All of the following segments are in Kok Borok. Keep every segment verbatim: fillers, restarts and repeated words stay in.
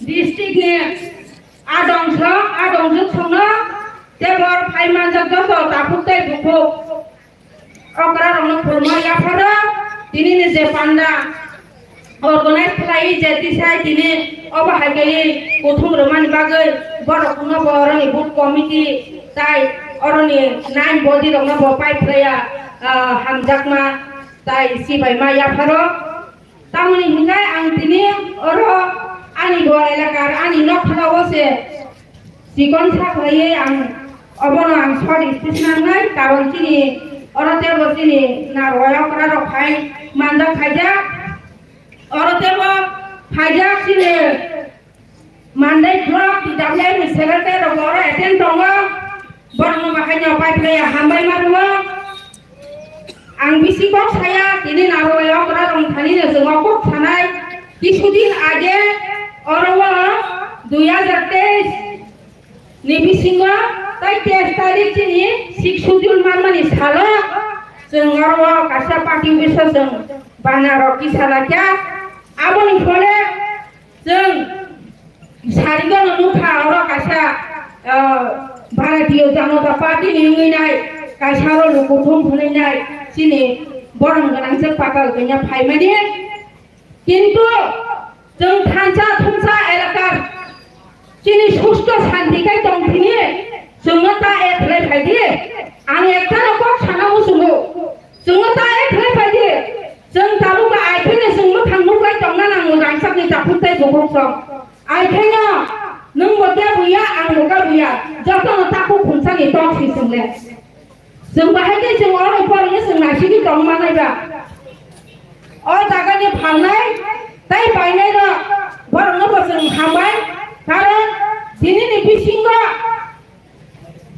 district ni adong song, adong juk song no tebor phai manjak joto takhuk tei bukhuk okra rok no khulma yapharo tini ni je panda organize khlai je tisai tini obo hai khe kuthum rwmani bagwi borok no bo oroni booth committee tai oroni nine body rok no bo pai phlaiya, ah, hamjakma tai sibaima yapharo. Tamoni hinkhai ang tini oro ani bo elakar ani nokphano se chikon sa khlaiwi ang obono ang short speech nangnai, karon chini oro tebo chini narwai okra rok phai manjak khaijak, oro tebo khaijak chini Mandai block T W F ni secretary rok oro attend tongo, borokno bahai no pai phlaiya hambai ma rwo. Ang bisi kok saya, tini narwai okra rong thani no chwng o kok sanai. Kisudin age oro o dui hajar teis ni bisingo tai teis tarik chini sixth schedule manmani salo chwng oro o kaisa party office o chwng bana rok kisa lakya. Aboni phole Chwng sarigano nukha oro kaisa, ah, Bharatiya Janata Party ni wngwi nai kaisa oro lukuthum hwnwi nai chini borom gwnang se patal kanya phaimani. Kintu chwng thansa thumsa elakar chini susto shanti kai tong thini chwngno ta ek khlai phaidi. Ang ekta no kok sana muchungo. Chwngno ta ek khlai phaidi. Chwng tabuk ba ai pheno chwng mwkhang nuklai tongna nango rangchakni takhuk tei bukhuk song. Ai pheno nwng bo kebo ya, ang bo kebo ya. Jotono takhuk khumsani tok si chwng le. Chwng bahai khe chwng oro porino chwng naisingwi tong manai ba. O jagani phalnai tei painai rok borokno bo chwng hambai. Karon tini ni bisingo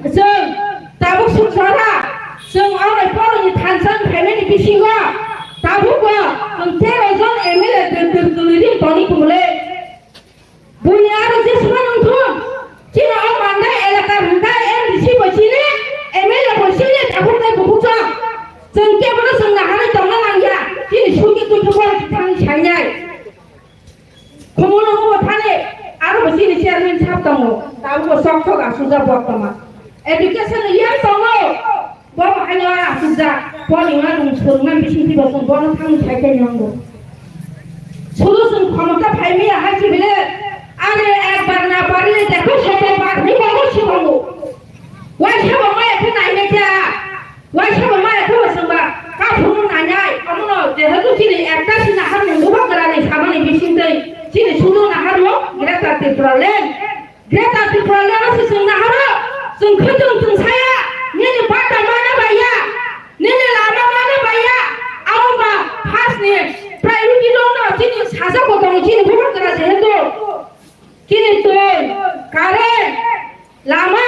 Chwng tabuk sumsara, chwng o bai borokni thansa wng phaimani bisingo tabukbo chwng tero jon M L A dwr dwr kwlwi ri toni kumule. Buini aro jeswma wng thung, chini o Mandai elaka hwnkha M D C bo chini, M L A bo chini, tabuk tei bukhuk chwng. Chwng kebono chwng naharwi tongna nangya, chini sugi twi khe borok thangwi sainai. Khumulwngo bo thani, aro bo chini chairman sab tongo, tabuk bo sok sok asukjak bortoma. Education riyang tongo, bo bo haino asukjak, pori ma rung swrwngma bising twi bo chwng bono thangwi sai khe nyango. Suru chwng khomota phai maya hai se bile, ani ekbar na parile dekho soto bar ni bobo si tongo. Waisa bo maya khe nainai khe a, waisa bo maya khe bo chwngba kaphuru nainai, omono jehetu chini ekta si naharmung bubagra ni samani bisingtwi chini sudu naharmung Greater Tipraland. Greater Tipraland o se chwng naharo, chwng khwtwng chwng saya, nini bata mana baiya, nini lama mana baiya, abo ba first ni priority rok no chini sajak bo tongo chini bubagra jehetu. Chini twi, current, lama,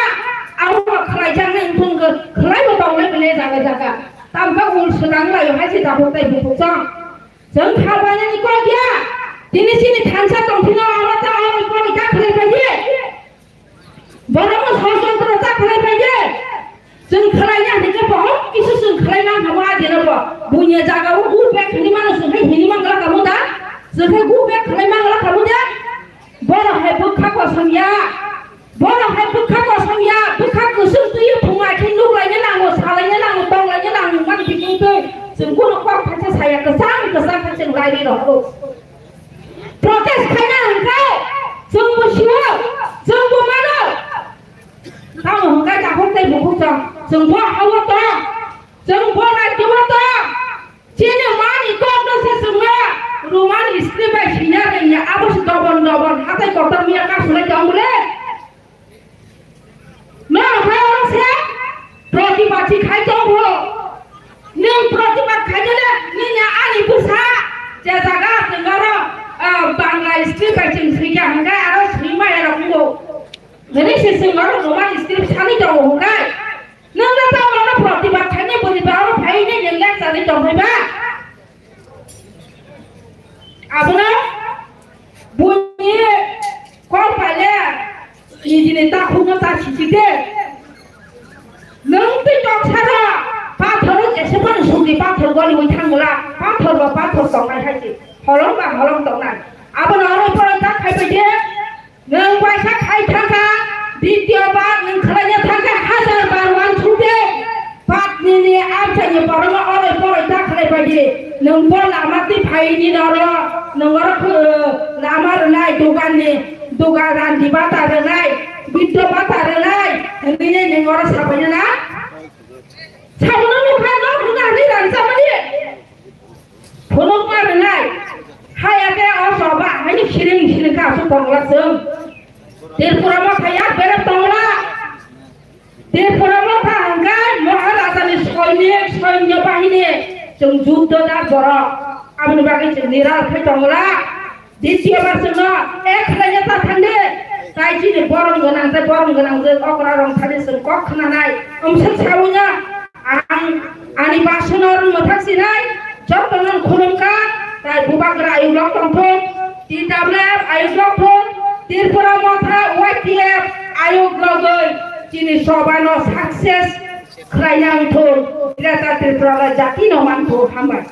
abo khlaijaknai wngthung khe khlaibo tonglai bini jaga jaga. Tamkhe ul swkang laio hai se tabuk tei bukhuk chwng. Chwng kha bainani kok ya. Tini chini thansa tongphino oro ta oro kok ya khlai pai di. Borokno sosotro ta khlai pai di. Chwng khlaina hwnwi khe bahai kisa chwng khlai man thangma adino bo. Buini jaga o go back hwnwi mano chwng hai hwnwi man gala kamo da? Chwng hai go back khlai man gala kamo da? Borok hai bwkha kosom ya. Borok hai bwkha kosom ya. Bwkha kusum twi phunga khe nuk laina nango, sa laina nango, tong laina nango man biking twi. Chwng bono kok khaisa saya kwchang kwchang khe chwng lai ri rokgo. Protest khaina hwnkhe chwng bo sio, chwng bo mano. Tamo hwnkhe takhuk tei bukhuk tong, chwng bo ha-o tong, chwng bo rajyo-o tong. Chini mani kokno se chwngno Roman script bai sina rwngya, abo se dobon dobon hatai kotor miya kasulai tong bole. Nono khe oro se protibad si khai tong bo. Nwng protibad khai dole, nini ani bwsa je jaga chwng oro, ah, Bangla script bai chwng swikha hwnkhe aro swima erok wngo. Hwnwi se chwng oro Roman script sani tongo hwnkhe. Nwng no tamo no protibad khainai bwrwi ba oro phaiwi nwng lecture ni tongphai ba? Abono buini kok paile nijini takhukno ta sisike. Nwng twi tok saka pathoro jese phano sugri pathor goliwi thangla, pathor ba pathor tongnai hai se, holong ba holong tongnai. Abono oro pore ta khai pai de. Ini noro nongoro lama rwnai, dogan ni dogan randi bata rwnai, biddo bata rwnai, ini nongoro sabaina na? Sabono nukha no huna ni rang samani. Phunuk ma rwnai. Haya ke o soba, hani siring siring ka su tongla sung. Tripura mo thaya berep tongla. Tripura motha hwnkhe Maharajani soinik, soinyo bahini, chwng juddo da borok. Aboni bagwi chwng niral khai tongla. Ditya bar chwngno ek khlaina ta thangdi. Tai chini borom gwnang tei borom gwnang je okra rong thani chwng kok khnanai. Umswk sawi no ang ani basono rwng mwthak sinai. Jotono khulumkha, tai bubagra ayuk rok tongthok, T W F ayuk rok thok, Tripura Motha Y T F ayuk rogwi chini sobano success khlaina wngthok, Greater Tripura jatino manthok, hambai.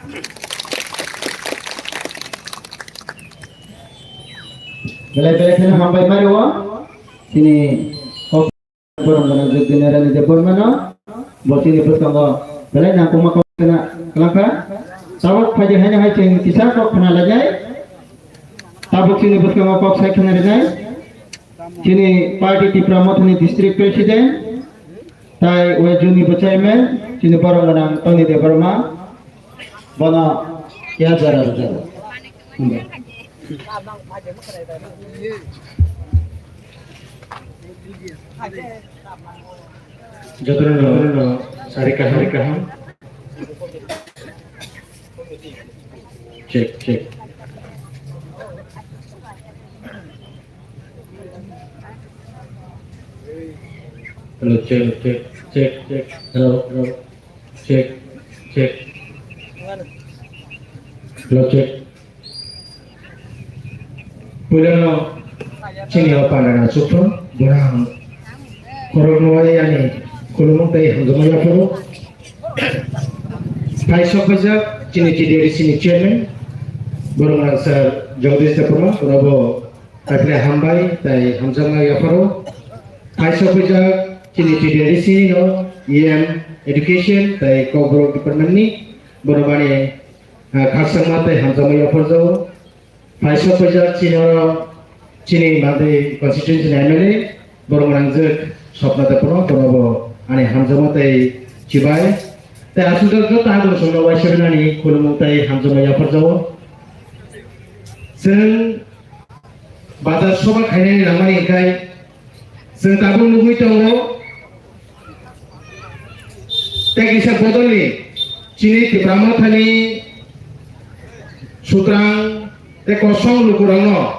Belai belai kheno hambai mari o, chini Borom gwnang Jogdin Rani Debbarmano, bo chini bwskango belai nangkukma kok khna kwlangkha. Tabuk phaidi haino hai chwng kisa kok khna lainai. Tabuk chini bwskango kok sai khna rinai. Chini party Tipra Mothani district president, tai West Zone ni bo chairman, chini borom gwnang Tony Debbarma, bono ya jora rwjak. Jotono no sari kaham, kaham. Check, check. Hello, check, check, check, check. Hello, hello. Check, check. Hello, check. Puilano chini o pandana chukphang borang khoroknwi ani khulumung tei hamjakma yapharo. Phai sok phaijak chini T D R C ni chairman borok ang sir Jagdish Debbarma, borok bo Takhwlai hambai tei hamjakma yapharo. Phai sok phaijak chini T D R C no E M education tei kokborok department ni borok bani, ah, khakchangma tei hamjakma yapharjago. Phai sok phaijak chini oro chini Madi constituency ni M L A borok nangjak Swapna Debbarma, borok bo ani hamjakma tei chibai tei aswk joto joto adong songno waisa rinani khulumung tei hamjakma yapharjago. Chwng Bazar soba khainani langmani hwnkhe chwng tabuk nugwi tongo. Tei kisa bodolni chini Tipra Mothani sutrang tei kosong lukurokno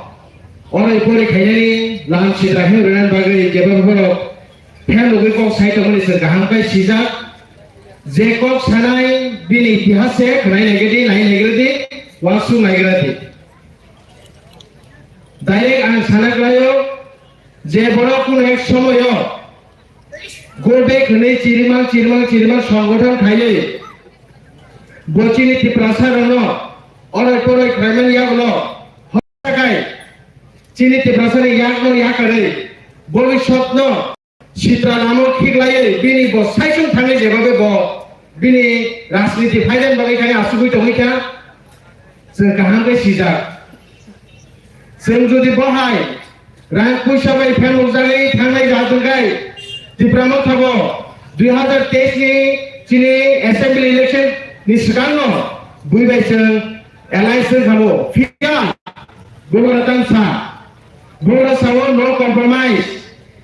orai pori khainani lam sitra hwnwi rwnani bagwi jeba borok phen rwgwi kok sai tongmani chwng kaham khe sijak. Je kok sanai bini itihas se khwnai naigradi, nai naigradi, uansuk naigradi. Direct ang sana klaio je borok kunu ek somoyo go back hwnwi chirimang, chirimang, chirimang songgothon khaiwi bo chini Tiprasa rokno oroi poroi khlaimani yagulo hosakai chini Tiprasani yakno yakarwi bobiswtno Sitra lama khiklaiwi bini bo saichung thangwi jebabe bo bini rajniti phaidani bagwi khe asugwi tongwi kha. Chwng kaham khe sijak. Chwng jodi bo hai rang puisa bai phelmukjagwi thangnai jahajwng khai Tipra Motha bo dui hazar teis ni chini assembly election ni swkangno bui bai chwng alliance wng kha bo. Phiya Bubagra tamsa, Bubagra sao no compromise.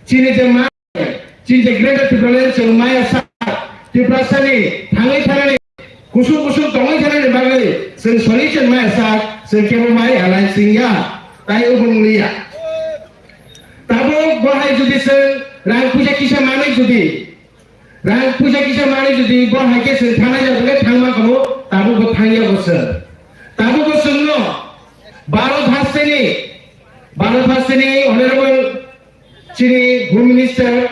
Chini je ma Chini je Greater Tipraland chwng maya sa, Tiprasani thangwi thanani, kusuk kusuk tongwi thanani bagwi chwng solution maya sa, chwng kebo mai alliance wngya, tai ubung liya. Tabuk bo hai jodi chwng rang puisa kisa manwi jodi, rang puisa kisa manwi jodi bo hai khe chwng thanai jagwi thangma kamo, tabuk bo thangya bo chwng. Tabuk bo chwngno Bharat hasteni, Bharat hasteni Honorable Chini Home Minister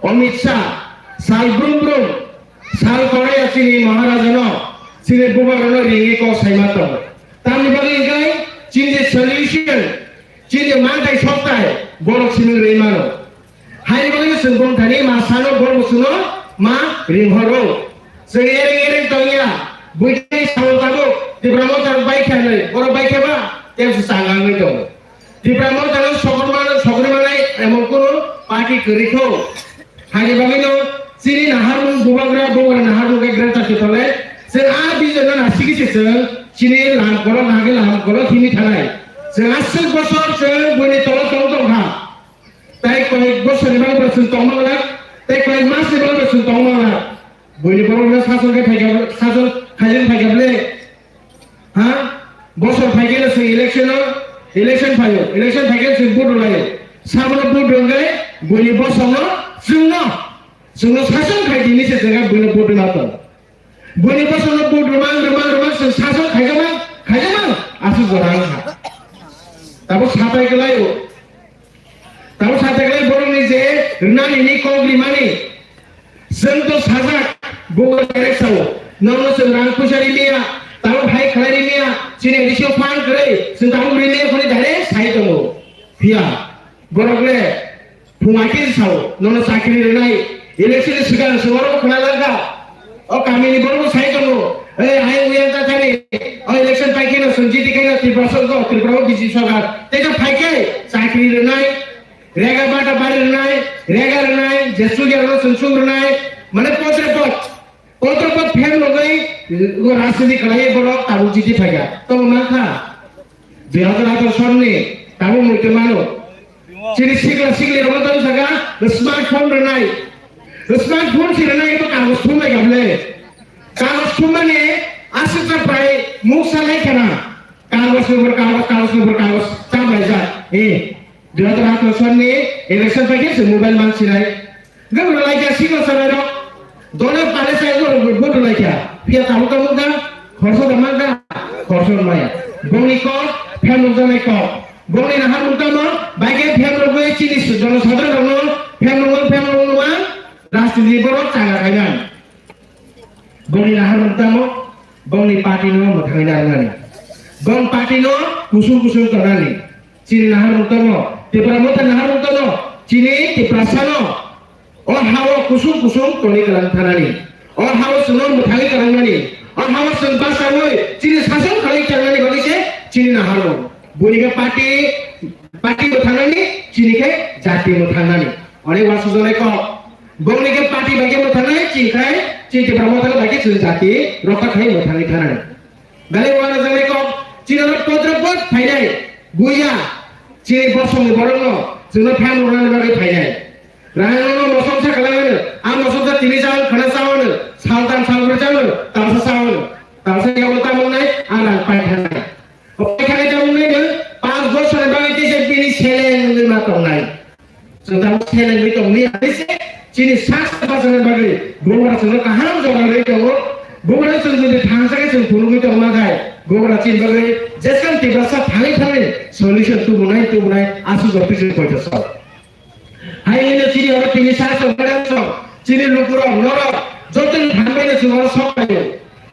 Amit Shah sal brum brum sal koraya chini Maharajano chini bubagrano ringwi kok saima tongo. Tamni bagwi hwnkhe chini je solution, chini je manthai sokthai borok simi rwi mano. Haini bagwi chwng bongthani ma sano borok chwngno ma ringhoro. Chwng ereng ereng tongya, buitani salo tabuk Tipra Motha rok bai khe nai, borok bai khe ba, tei se changa wngwi tongo. Tipra Motha no sogorma, sogorma nai emon kunu party kwrwi kho. Haini bagwi no chini naharmung bubagra, bubagra naharmung khe greater Tipraland. Chwng a vision no nasigwi se chwng chini lam kolok, nahagwi lam kolok himwi thanai. Chwng aswk bosor chwng buini tolo tong tong kha. Tei koyek bosor ni bagwi chwng tong mang lak, tei koyek mas ni bagwi chwng tong mang lak. Buini borok no sason khe phaikha, sason khaijak phaikha ble. Ha? Bosor phaikhe no chwng election o, election phaio, election phaikhe chwng vote rwlaio. Sabono vote rwngwi buini bosongno chwngno, chwngno sason khai di hinwi se chwngkhe buino vote rwna tongo. Buini bosongno vote rwmang, rwmang, rwmang chwng sason khaijakmang, khaijakmang aswk jora wngkha. Tabuk sapai kwlaio. Tabuk sateklai borokni je rwnani ni kok rimani. Chwng to sajak, bugo direct sao. Nono chwng rang puisa rimiya, tabuk hai khlai rimiya, chini A D C o phan kwrwi, chwng tabuk rimiya phone direct sai tongo. Phiya, borok le phunga khe sao, nono chakri rwnai, election ni swkang chwng oro khna langkha. O kamini borok sai tongo. Ei, ayang uyang ta thani. O election pai khe no chwng jiti khe no Tripura sorkar, Tripura o B J P sorkar. Tei ta phai khe chakri rwnai, rega bata bari rwnai, rega rwnai, jesuk ya rwnai, chwng sung rwnai. Mane potre pot. Potre pot phem logoi, o rajniti khlai borok tabuk jiti phai kha. Tamo mankha. Dui hajar atharo sonni tabuk muitu mano. Chini sikla sikli rok tong saka smartphone rwnai. Smartphone si rwnai ito kagos thumbai gable. Kagos thumbani aswk ta prai muksa lai khana. Kagos number kagos, kagos number kagos, ta bai ja. Eh, dui hajar atharo sonni election paikhe se mobile man sinai. Gabra laikha sino sarai rok. Dole pale sai go go do laikha. Pia tamu tamu da. Khorso da mangda. Khorso maya. Bongni ko, phem rok janai ko. Bongni nahar mutamo, baike phem rok bai chini su jono sadar rok no. Phem rok, phem rok no ma. Rasti ni borok changa kainan. Bongni nahar mutamo, bongni party no mwthangwi narwknani. Bong party no kusung kusung tonani. Chini nahar mutamo, Tipra Motha nahar mutamo, chini Tiprasa no. O hao kusung kusung toni kalang thanani. O hao chwngno mwthangwi kalangnani. O hao chwng bachaui chini sason khalai changnani bagwi se chini naharmung. Buini khe party, party mwthangnani, chini khe jati mwthangnani. Onek wansukjaknai kok. Bongni khe party bai khe mwthangnai, chini khai, chini Tipra Motha bai khe chwng jati rokha khai mwthangwi thanani. Belai uanajaknai kok, chini oro potra pot phainai, buya, chini bosongni borokno, chwngno phan rwnani bagwi phainai. Rangno mosongsa kwlangano, a mosongsa tini chao, khana chao ano, saltan salbrwi chao ano, tamsa chao ano, tamsa yago tamungnai, a rang paithanai. O paithanai tamungnai no, panch bosorni bagwi teisa bini seleng wngwi ma tongnai. Chwng tamo selengwi tongli hai se, chini sak sak bachana bagwi, bugra chwngno kaham jora rwi tongo, bugra chwng jodi thangsa khe chwng phunugwi tongma khai, bugra chini bagwi jeskam Tiprasa thangwi thangwi solution tubunai tubunai aswk jora twi chwng poito sok. Hai hino chini oro tini sak sok, madam sok, chini lukurok, norok, jotoni thangbaino chwng oro sok khaio.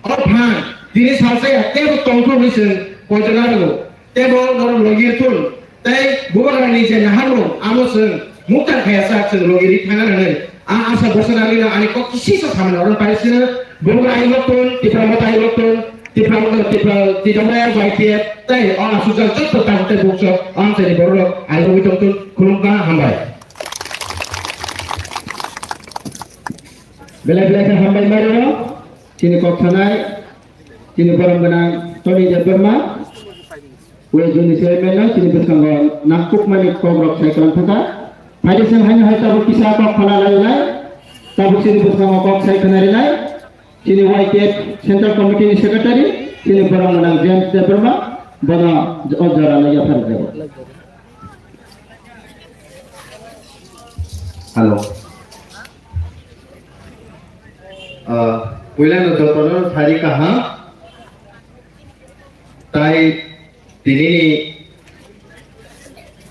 O phan, tini salsa ya tebo tongthok hwnwi chwng poito narwgo. Tebo norok logi rwthun. Tei bubagrani je naharmung, amo chwng muktar khaya sak chwng logi ri thangna nangnai. A asa bwswk nangwino ani kok kisi sa samani oro pai sino. Bubagra ai loktun, Tipra Motha ai loktun, Tipra Motha, Tipra, Tipra Y T F, tei o asukjak jotto tabuk tei buksok, o amchaini bororok ai logwi tongtun, khulumkha, hambai. Belai belai khe hambai mairino, chini kok sanai, chini borom gwnang Tony Debbarma. West Zone ni chairman no chini bwskango nangkukmani kokrok sai kwlang thangkha. Phaidi chwng haino hai tabuk kisa kok khna lainai, tabuk chini bwskango kok sai khna rinai. Chini Y T F Central Committee ni Secretary, chini borok gwnang James Debbarma, bono o jora no yaphar rwjago. Hello. Ah, puila no jotono sari kaham. Tai tinini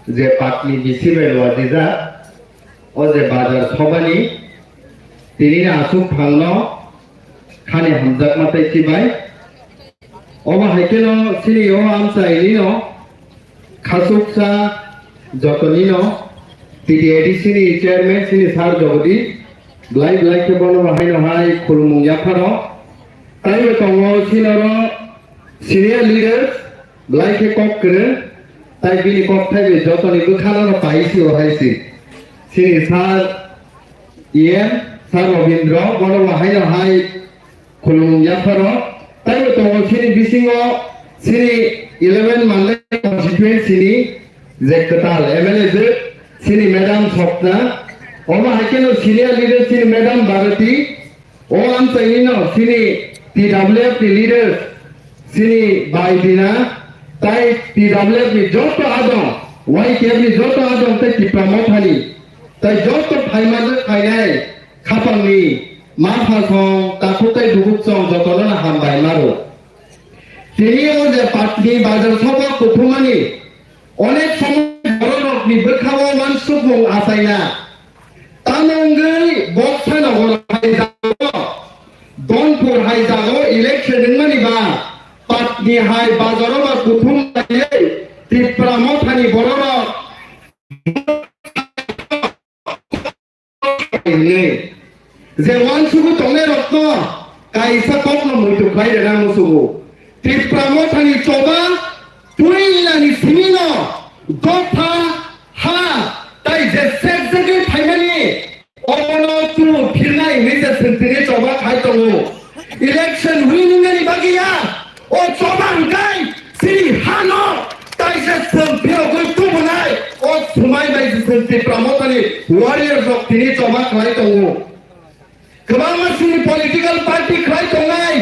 je patni bisi bai lua dijak, o je bazar sobani tinini asuk phangno khani hamjakma tai chibai. Omo hai kheno chini o amchaini no khasuksa jotoni no T T A D C ni chairman chini sir Jagadish blai blai khe bono bo haino hai khulumung yapharo. Taibo tongo chini oro Senior leaders, belai khe kok kwrwng, tai bini kok thaibai jotoni bwkhano no pai si o hai si. Sini sir E M, sir Robindra, bono bo haino hai khulumung yapharo. Taibo tongo sini bisingo sini eleven Mandai constituency ni je kwtal M L A je sini madam Swapna. Omo hai kheno senior leader sini madam Bharati. O amchaini no sini T W F ni leaders sini bai dina tai T W F ni joto adong, Y T F ni joto adong tai Tipra Mothani tai joto phaima je phainai khapangni ma pha song takhuk tai duguk song jotono no hambai maro. Tini o je Patni bazar soba kuthumani onek somoy bororokni bwkhao uansukmung achaina. Tamo wngwi Boksa Nogor hai jago, Donpur hai jago election wngmani ba Patni hai bazaro ba kuthum bai Tipra Mothani bororok hwnwi je uansugo tongnairokno kaisa kokno muitu khlai rwna musugo. Tipra Mothani choba twi inani simino dopha ha tai je sekjagwi phaimani omono tu phirnai hinwi je swngtini choba khai tongo. Election winning ani bagwi ya o choba hwnkhe chini hano taisa swng phirogwi tubunai o swmai bai se swng Tipra Mothani warrior rok tini choba khlai tongo. Kwbangma chini political party khlai tongnai,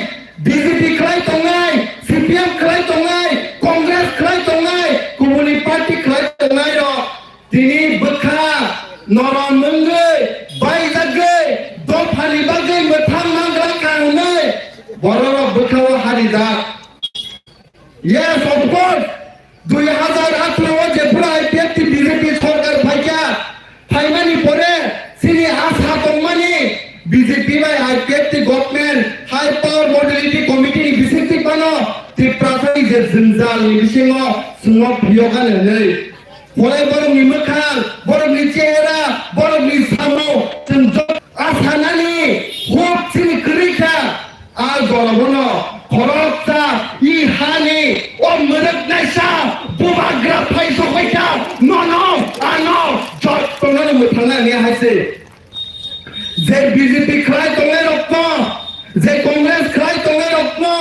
B J P khlai tongnai, C P M khlai tongnai, Congress khlai tongnai, kubuni party khlai tongnai rok tini bwkha norom wngwi baijagwi dophani bagwi mwthang mangra ka hwnwi bororok bwkhao harijak. Yes, of course. Dui hazar atharo o jephuru I P F T B J P sorkar phaikha, phaimani pore chini asa tongmani B J P bai I P F T government high power modality committee ni bisingtwi phano Tiprasani je jwngjal ni bisingo chwngno phiyokani hwnwi. Bolai borokni mwkhang, borokni chehera, borokni samung chwng jot-, a sanani huk chini kwrwi kha. A jorao bono khoroksa i hani o mwrwknaisa bubagra phai sokphaikha, nono ano jottono mwthangna hwnwi hai se. Je B J P khlai tongnairokno, je Congress khlai tongnairokno,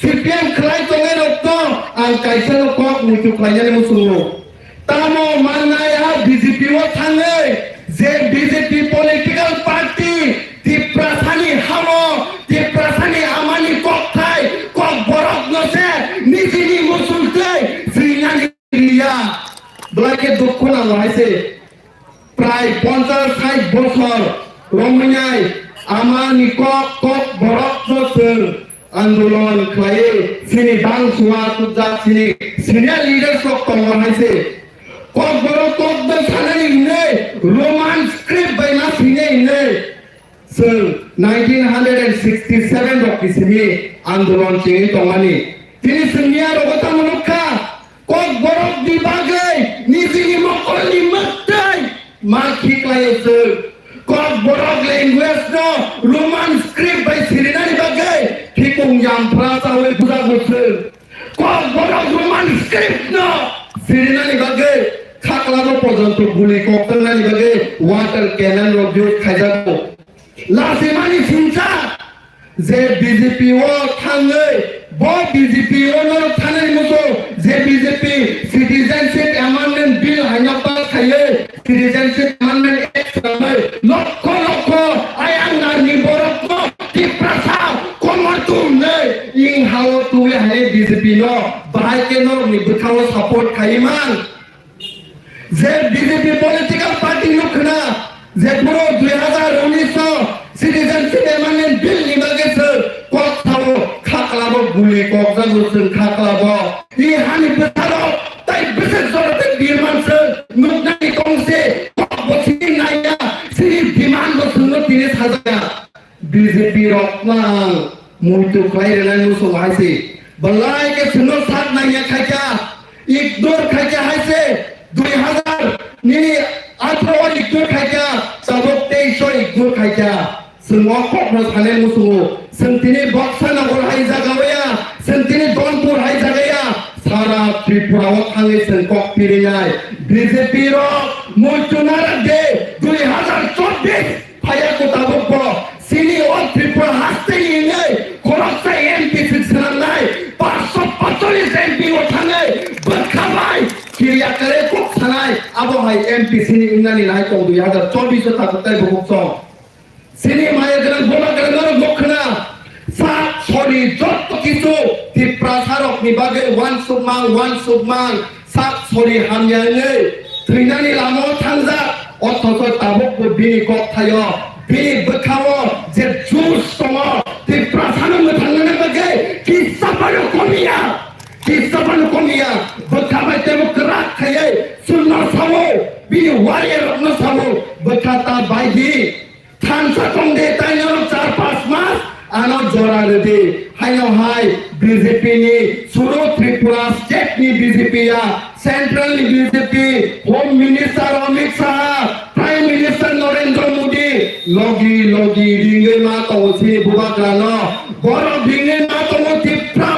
C P M khlai tongnairokno ang kaisano kok muitu khlainani muchungo. Tamo mannai a B J P o thangwi je B J P political party Tiprasani hamo, Tiprasani amani kokthai, kokborokno se nijini muchungtwi swinani liya. Belai khe dukhu nango hai se. Prai ponchash sait bochor romwinai amani kok, kokborokno chwng andolon khlaiwi chini bang suwa tubjak chini senior leaders rok tongo hai se. Kokborok kokbo sanani hwnwi Roman script bai ma swinai hwnwi chwng nineteen hundred and sixty seven rok ni simi andolon chengwi tongmani. Tini chwng miya rogo tamo nukha, kokborok ni bagwi nijini mokolni mwktwi ma khiklaio chwng. Kokborok language no Roman script bai sirinani bagwi khikung yamphra chawi bujago chwng. Kokborok Roman script no sirinani bagwi khaklabo porjonto guli kok tangnani bagwi water cannon rok use khaijago. Lasimani singcha je B J P o thangwi bo B J P o norok thanani muchung je B J P Citizenship Amendment Bill haino pass khaiwi Citizenship Amendment Act swnamwi lokho lokho ayang narni borokno Tiprasa komor tumnwi ing hao twi hai B J P no bahai khe norokni bwkhao support khaiwi man. Je B J P political party no khna je phuru dui hazar unis o Citizenship Amendment Bill ni bagwi se kok sao khaklabo guli kokjago chwng khaklabo. I hani bwsarok tai bwswk jora tei birman se nuknani kongse kok bo sini naiya sini demand bo chwngno tini sajaya. B J P rokno ang muitu khlai rwnai muchung hai se. Belai khe chwngno sak nangya khaikha, ignore khaikha hai se. Dui hazar ni atharo o ignore khaikha, tabuk teis o ignore khaikha. Chwng o kokno sanai muchungo. Chwng tini Boksa Nogor hai jaga o ya, Chwng tini Donpur hai jagaya, sara Tripura o thangwi chwng kok pirinai. B J P rok muitu narak de, dui hazar chobbish phaiya ko tabuk bo. Chini o Tripura haste ni hwnwi khoroksa M P swk swnamnai, paanch sho paanchchollish M P o thangwi bwkha bai kiriya kare kok sanai, abo hai M P chini wngnani nai tong dui hazar chobbish o tabuk tai bukuk chong. Chini maya gwnang, buma gwnang norok nukha na. Sak sori jotto kisu Tiprasa rokni bagwi wansukmang, wansukmang, sak sori hamya wngwi thwinani lama o thangjak. Othocho tabukbo bini kok thaio, bini bwkhao je juice tongo, Tiprasano mwthangnani bagwi kisa phano komiya, kisa phano komiya. Bwkha bai teibo kwrak khaiwi chwngno sao, bini warrior rokno sao, bwkha ta bai di. Thansa tong de, tai norok char panch mas ano jora rwdi. Haino hai B J P ni suro Tripura state ni B J P ya, central ni B J P, Home Minister Amit Shah, Prime Minister Narendra Modi, logi logi ringwi ma tongo chini bubagrano. Borok ringwi ma tongo Tipra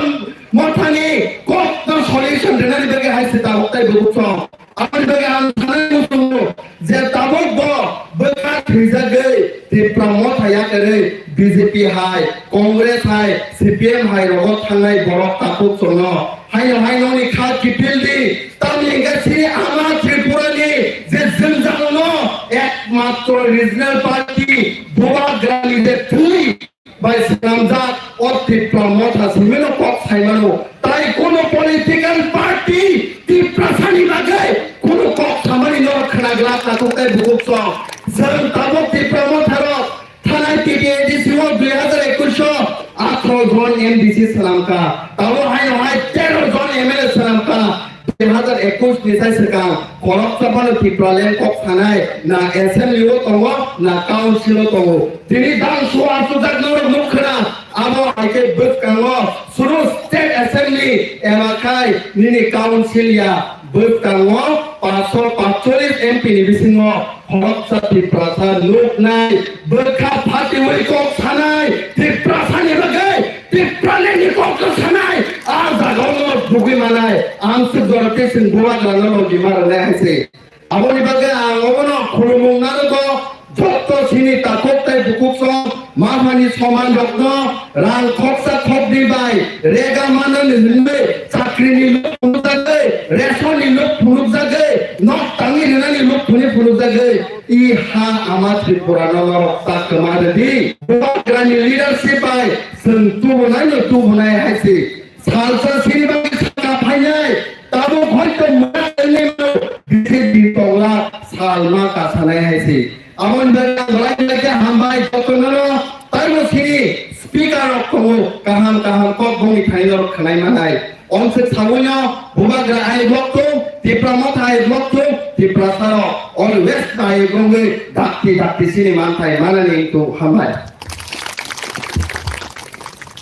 mothani kokno solution rwnani bagwi hai se tabuk tai bukuk song. Aboni bagwi ang sanai muchungo je tabuk bo bwkha thwijagwi Tipra motha yakarwi B J P hai, Congress hai, C P M hai rogo thangnai borok tabuk chwngno. Haino hai nokni kha kiphil di, tamni hwnkhe chini ama Tripura ni je jwngjal no ekmatro regional party Bubagra ni je thwi bai swnamjak o Tipra motha simino kok saimano. Tai kono political party Tiprasani bagwi kono kok samani norok khwnaglak takhuk tai bukuk song. Chwng tabuk Tipra motharok thanai T T A D C o dui hazar ekwis o atharo jon M D C swnamkha. Tabuk haino hai tero jon M L A swnamkha. Dui hazar ekwis ni sai swkang khoroksa phano Tipraland kok sanai na assembly o tongo na council o tongo. Tini dang su asujak norok nukha na, abo hai khe bwskango suru state assembly eba khai nini council ya bwskango paanch sho paanchchollish M P ni bisingo khoroksa Tiprasa nuknai, bwkha phatiwi kok sanai, Tiprasani bagwi Tipralandni kokno sanai, a jagao no dugwi manai, ang se jora tei chwng bubagrano logi ma rwnai hai se. Aboni bagwi ang obono khulumung nanugo, jotto chini takhuk tai bukuk song, maphani soman rokno rang khoksa khokdi bai rega manani hwnwi chakrini luk phunukjagwi, resonni luk phunukjagwi, nok tangwi rwnani luk phunwi phunukjagwi, I ha ama Tripura no norok ta kwma rwdi. Bubagrani leadership bai chwng tubunaino tubunai hai se. Salsa sini bagwi saka phainai. Tabuk hoito mwnai wngwi mano. Bisi din tongla salma kasanai hai se. Aboni bagwi ang belai belai khe hambai jotono no. Taibo sini speaker rok tongo. Kaham kaham kok boni thani norok khwnai manai. Omswk sawi no bubagra ayuk lok thung, Tipra motha ayuk lok thung, Tiprasa rok always ayuk wngwi dakti dakti sini manthai manani wngthung, hambai.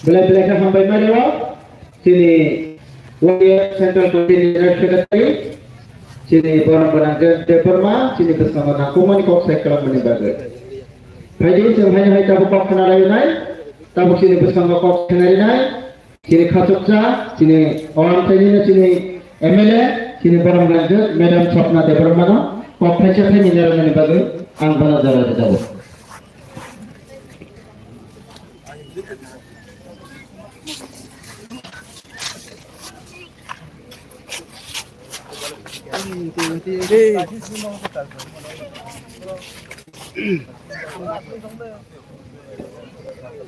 Belai belai khe hambai mani o chini Y F Central Committee ni General Secretary chini borom gwnang Debbarma chini bwskango nangkukmani kok sai kwlangmani bagwi. Phaidi chwng haino hai tabuk kok khna rainai, tabuk chini bwskango kok khna rinai. Chini khachuksa, chini o amchaini no chini M L A, chini borom gwnang Madam Swapna Debbarma no kok thaisa thaini narwknani bagwi ang bono jora rwjago.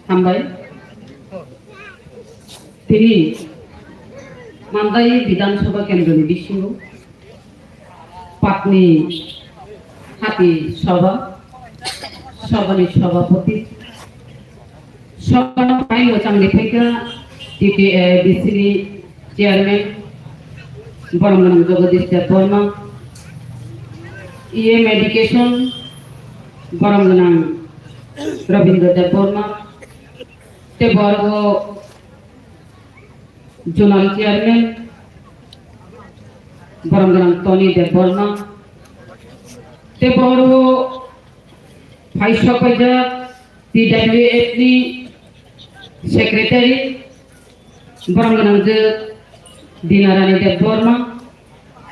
Hambai. Tini Mandai Bidhan Sabha Kendroni bisingo Patni Hati Sabha, Sabhani Sabhapati, Sabhano pai mwchangni phaikha T T A D C ni Chairman, borom gwnang Jagadish Debbarma, E M Education, borom gwnang Rabindra Debbarma, tei bo aro Zonal Chairman, borom gwnang Tony Debbarma, tei bo aro phai sok paijak T W F ni Secretary, borok gwnang je Dinarani Debbarma,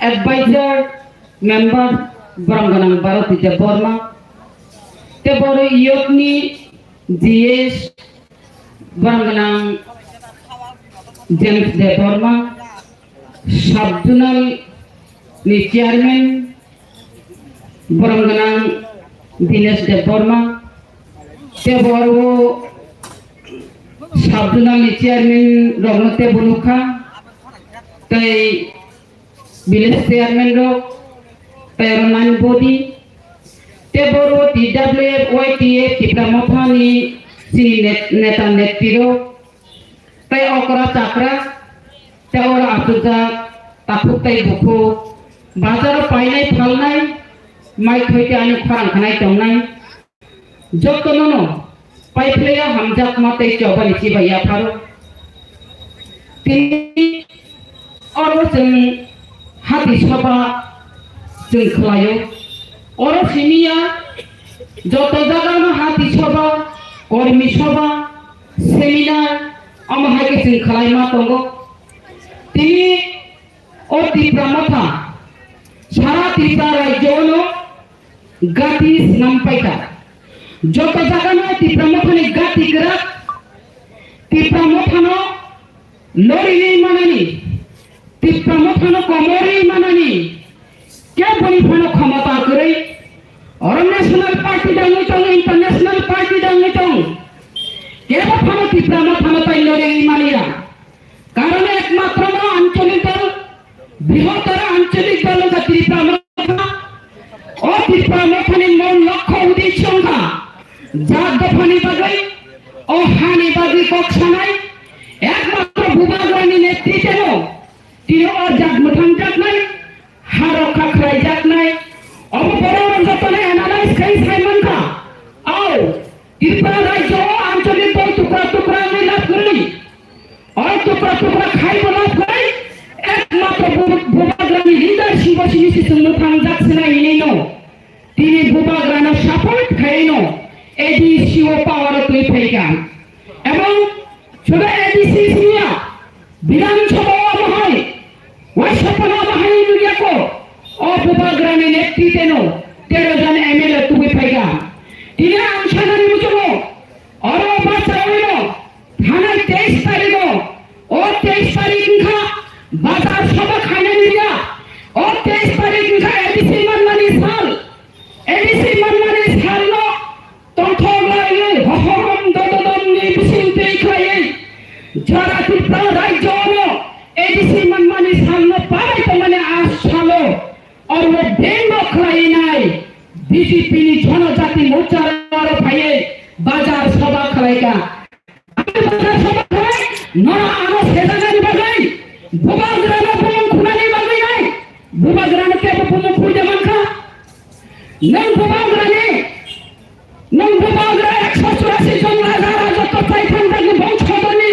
advisor member borok gwnang Bharati Debbarma, tei boro youth ni G S borok gwnang James Debbarma, sub zonal ni chairman borok gwnang Dinesh Debbarma, tei boro sub zonal ni chairman rokno tebo nukha, tei village chairman rok, tei oro nine body, tei boro T W F Y T F Tipra Motha ni chini net-, neta netri rok, tei okra chakra, tei oro achukjak takhuk tei bukhuk, bazaro painai phalnai, mai thoi tei ani khorang khanai tongnai, jotono no paiphlaiya hamjakma tei chobani chibai yapharo. Tini oro chwng hati soba chwng khlaio. Oro simiya joto jagano hati soba, kormi soba, seminar, omo hai khe chwng khlaima tongo. Tini o Tipra Motha sara Tripura rajyo no gati swnam paikha. Joto jagano Tipra Mothani gati kwrak, Tipra Mothano lorwi manani, Tipra Mothano komorwi manani, kebo ni phano khomota kwrwi. Oro national party dangwi tong, international party dangwi tong, kebo phano Tipra Mothano tai lorwi manya. Karon ekmatro no ancholik dol, brihottor ancholik dol wngkha Tipra Motha. O Tipra Mothani mol lokho uddesho wngkha jat dophani bagwi, o hani bagwi kok sanai, ekmatro Bubagrani netritwno tini o jat mwthangjaknai, ha rokha khlaijaknai, obo borok rok jotono analyze khai sai mankha. Ao, Tripura rajyo o ancholik dol tukra tukra wngwi lab kwrwi. O tukra tukra khai bo lab kwrwi. Ekmatro Bu-, Bubagrani leadership o sini se chwng mwthangjak sina hinwi no. Tini Bubagrano support khaino A D C o power o twi phaikha. Ebong Suda A D C simiya, Bidhan Sabha o abo hai, Wai Sabha o abo hai nukya ko, o Bubagrani netrite no tero jon M L A tubui phaikha. Tini ang sanani muchungo, oro bachawino, thanai teis tarikh o, o teis tarikh wngkha, bazar sabha khainani riya, o teis tarikh wngkha A D C manmani sal, A D C manmani salno, tongthok laiwi hohom dododonni bising twi khlaiwi jora Tripura rajyo-no A D C manmani salno pabai tongmani a salo oro bengno khlainai B J P ni Jonojati Morcha aro phaiwi bazar sabha khlaikha. Norok ano sejaknani bagwi, Bubagrano bumung khunani bagwi nai, Bubagrano kebo bumung khunde mankha. Nwng Bubagrani, nwng Bubagra ekso churasi jon raja raja totai thangjak ni bongso doni,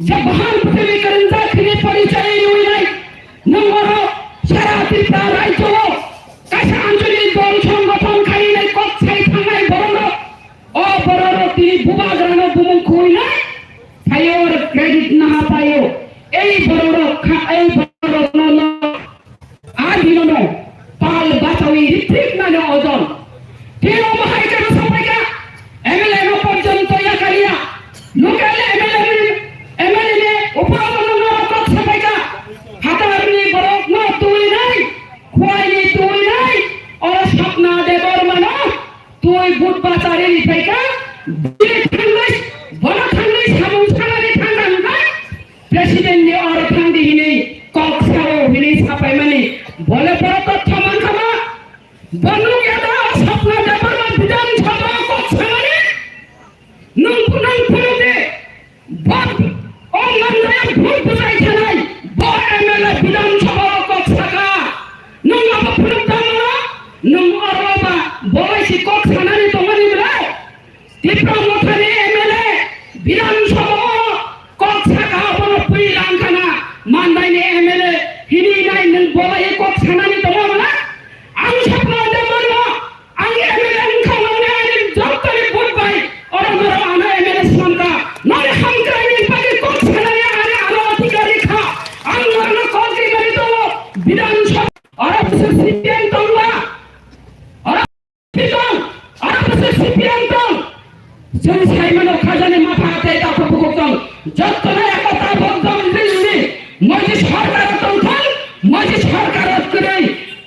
je bahan pwthwi kwrwngjak khini porichai riwi nai, nwng oro sara Tripura rajyo o kaisa anchalik dol songgothon khai nai kok sai thangnai borok rok. O bororok tini Bubagrano bumung khuinai, phaio oro credit naha paio. Ei bororok kha, ei bororokno no, a dinono pal bachawi rithik nani ojon. Tino bahai kano sapaika, M L A no porjonto yakaliya. Local M L A ni, M L A ni uparo no no kok sapaika. Hatarni borokno tuinai, khuaini tuinai, oro Sapna Debbarmano Twi but bachari ni phaikha, bini thangwi, bono thangwi samung sanani thangkha hwnkhai, president ni oro thangdi hinwi kok sao hinwi sapaimani, bole boro totha mankha ma, bo nukya da o Sapna Debbarma Bidhan Sabha o kok samani, nwng, nwng phunukdi, Bo, o manjaya bhut bwchai khanai, bo M L A Bidhan Sabha o kok saka. Nwng abo phunuk tamo, nwng oro ba bo bai si kok sanani tongmani belai. Tipra Mothani M L A Bidhan Sabha o kok saka abono pui lang khana. Mandaini M L A hini nai nwng bo bai kok sanani tongma belai. Ang Sapna Debbarma. Ang M L A wngkha, nongni ani jotoni vote bai, oro norok ano M L A swnamkha. Noni hamkraini bagwi kok sanani ani ano C P M tongba. Oro tong, oro bwswk C P M tong. Chwng saimano khajani mapha tei takhuk bukhuk tong. Jottono ekota bodol rini. Moji sarkar tongthang, moji sarkar kwrwi.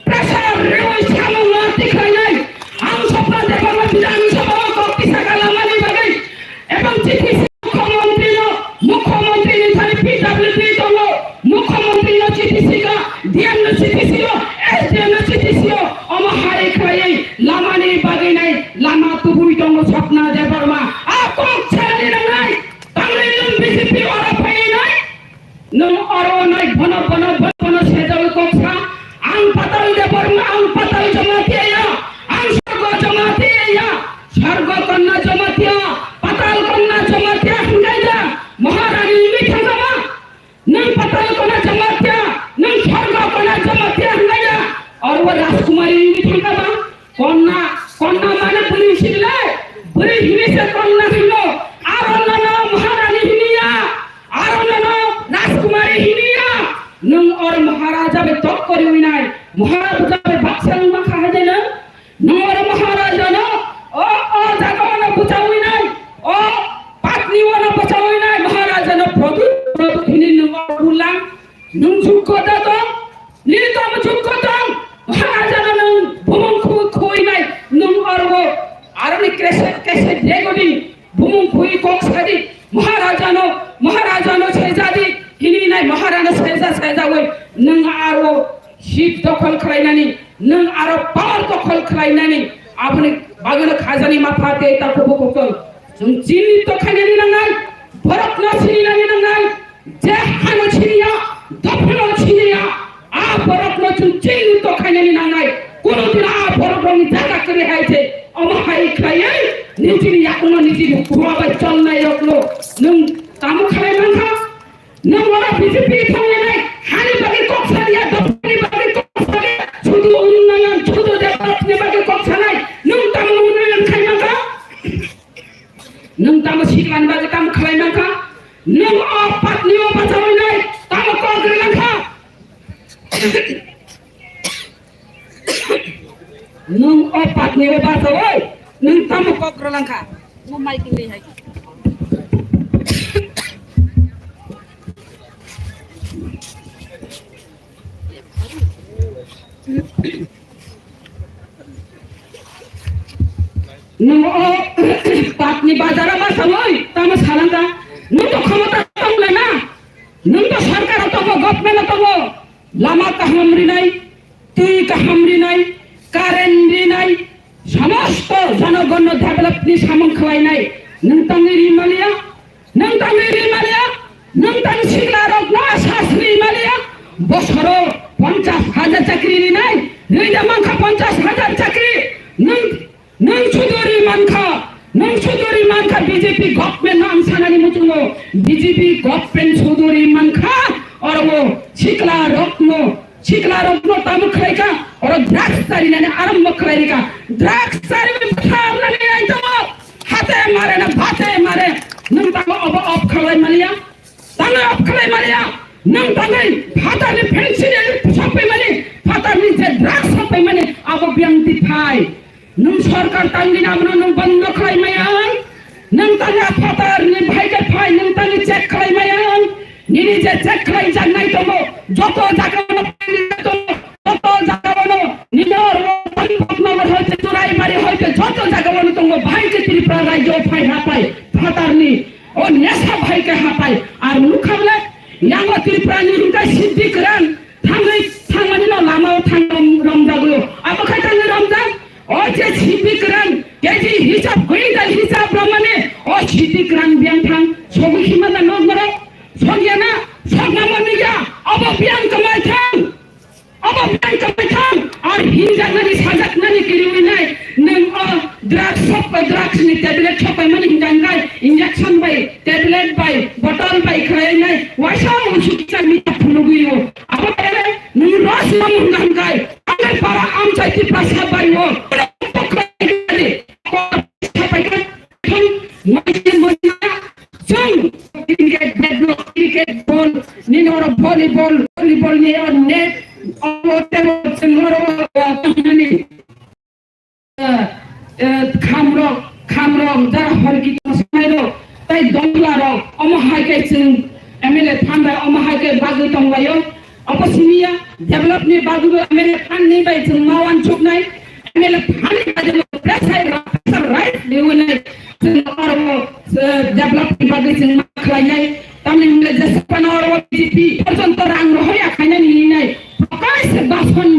Pressure rwi samung no tikhlainai. Ang Swapna Debbarma Bidhan Sabha o kok tisa kalamani bagwi. Ebong chithi si mukhyamantri no, mukhyamantri ni thani P W D tongo, mukhyamantri no chithi sika, D M no chithi sio, S D M no chithi sio, omo hai khlaiwi lamani bagwi nai lama tubui tongo Swapna Debbarma. A kok chalani nangnai, tamni nwng B J P oro phaiwi nai. Nwng oro nai bono, bono, bono, bono sejawi kok sa. Ang Patal Debbarma, ang Patal Jamatia ya, ang Sorgo Jamatia ya, Sorgo Kanya Jamatia, Patal Kanya Jamatia hwnkhai da, Maharani wngwi thangkha ba? Nwng Patal Kanya Jamatia, nwng Sorgo Kanya Jamatia hwnkhai da, oro Rajkumari wngwi thangkha ba? Konna, konna mane bwrwi hinle, bwrwi hinwi se konna hino. Aro nono Maharani hiniya, aro nono Rajkumari hiniya. Nwng or Maharaja bai tok koriwi nai, Maharaja bai baksa wng mankha hai de nwng. Nwng or Maharaja no, o, o jaga no bwchawi nai, o patni o no bwchawi nai, Maharaja no produt, produt hini nwng or bulang. Nwng jukko da tong, nini tamo jukko tong, Maharaja no nwng bumung khu-, khuinai, nwng oro, aroni kese, kese degodi, bumung khui kok sadi, Maharaja no, Maharaja no sejadi, hini nai Maharaja no seja, seja oi, nwng aro seat dokhol khlainani, nwng aro power dokhol khlainani, aboni bagwi no khajani mapha tei takhuk bukhuk tong. Chwng chini to khainani nangnai, borok no sini nani nangnai. Je hano siniya, dophano siniya, a borokno chwng chini to khainani nangnai. Kono din a borokrokni jaga kwrwi hai se, omo hai khlaiwi nijini yakungno nijini hua bai cholnai rokno nwng tamo khlai mankha? Nwng oro B J P thanglainai, hani bagwi kok saliya, dophani bagwi kok saliya, sudu Unnanand, sudu developni bagwi kok sanai, nwng tamo Unnanand khai mankha? Nwng tamo siklani bagwi tamo khlai mankha? Nwng o patni o bachawi nai tamo kok rwlang kha? Nwng o patni o bachawi nwng tamo kok rwlang kha? Mo mic ni hai. Nwng o patni bazar o ma samoi tamo salangka? Nwng to khomota tong le na? Nwng to sarkar o tongo, government o tongo. Lama kaham rinai, twi kaham rinai, current rinai, somosto jonogonno develop ni samung khlainai. Nwng tangwi ri maliya? Nwng tangwi ri maliya? Nwng tang sikla rok no sas ri maliya? Bosoro ponchas hajar chakri rinai, rinai mankha ponchas hajar chakri. Nwng, nwng sudu ri mankha, nwng sudu ri mankha B J P government no ang sanani muchungo, B J P government sudu ri mankha, oro sikla rok no Sikla rok no tamo khlaika, oro drugs charinani arombo khlairika. Drugs chariwi bwtharnani ai tongo. Hate mare na bhate mare. Nwng tamo obo off khlai maliya? Tamo off khlai maliya? Nwng tamo phatarni pension sopai mani, phatarni je drugs sopai mani, abo biyang tiphai. Nwng sorkar tangwi abono nwng bondo khlai maya ang. Nwng tangwi a phatarni bhai khe phai, nwng tangwi check khlai maya ang. Nini je check khlai jaknai tongo, joto jagao no, joto jagao no, nini oro Boknogor hoite, Churaibari hoite, joto jagao no tongo, bhai khe Tripura rajyo phai hapai, phatarni, o nesa bhai khe hapai, ar nukha bole, yango Tripura ni hwnkhai Siddhi Kiran, Thangwi, thangmani no lama o thang rom-, romjagwi. Abo khai thangwi romjak. O je siti kwran, K G hisab, quintal hisab romani. O siti kwran biyang thang, sogwi hima da nok norok. Sogya na, sogna mani ya. Abo biyang kamai thang. Abo biyang kamai thang. Ar hinjaknani, sajaknani kiriwi nai. Nwng o drugs sokpai, drugs ni tablet sokpai mani hinjak nai. Injection bai, tablet bai, bottle bai khlai nai. Waisa usu kisa mita phunugwi o. Abo ere nwng rosno mungkha hwnkhe, Angarpara amchai Tiprasa bario, chwng cricket, cricket ball, nini oro volleyball, volleyball ni oro net, oro chwng oro, eh, tongmani, eh, eh, khamrok, khamrok, jara horki tongsairok, tai donglarok, omo hai khe chwng M L A phan bai omo hai khe bagwi tonglaio. Obo siniya develop ni bagwi bo M L A phan ni bai chwng ma wansuknai. M L A phan ni bai chwng pressure, pressure right liwinai. Chwng oro, eh, develop ni bagwi chwng ma khlainai. Tamni hwnle jesa phano oro B J P porjonto rang rohorya khainani hinwi nai. Prokash Bason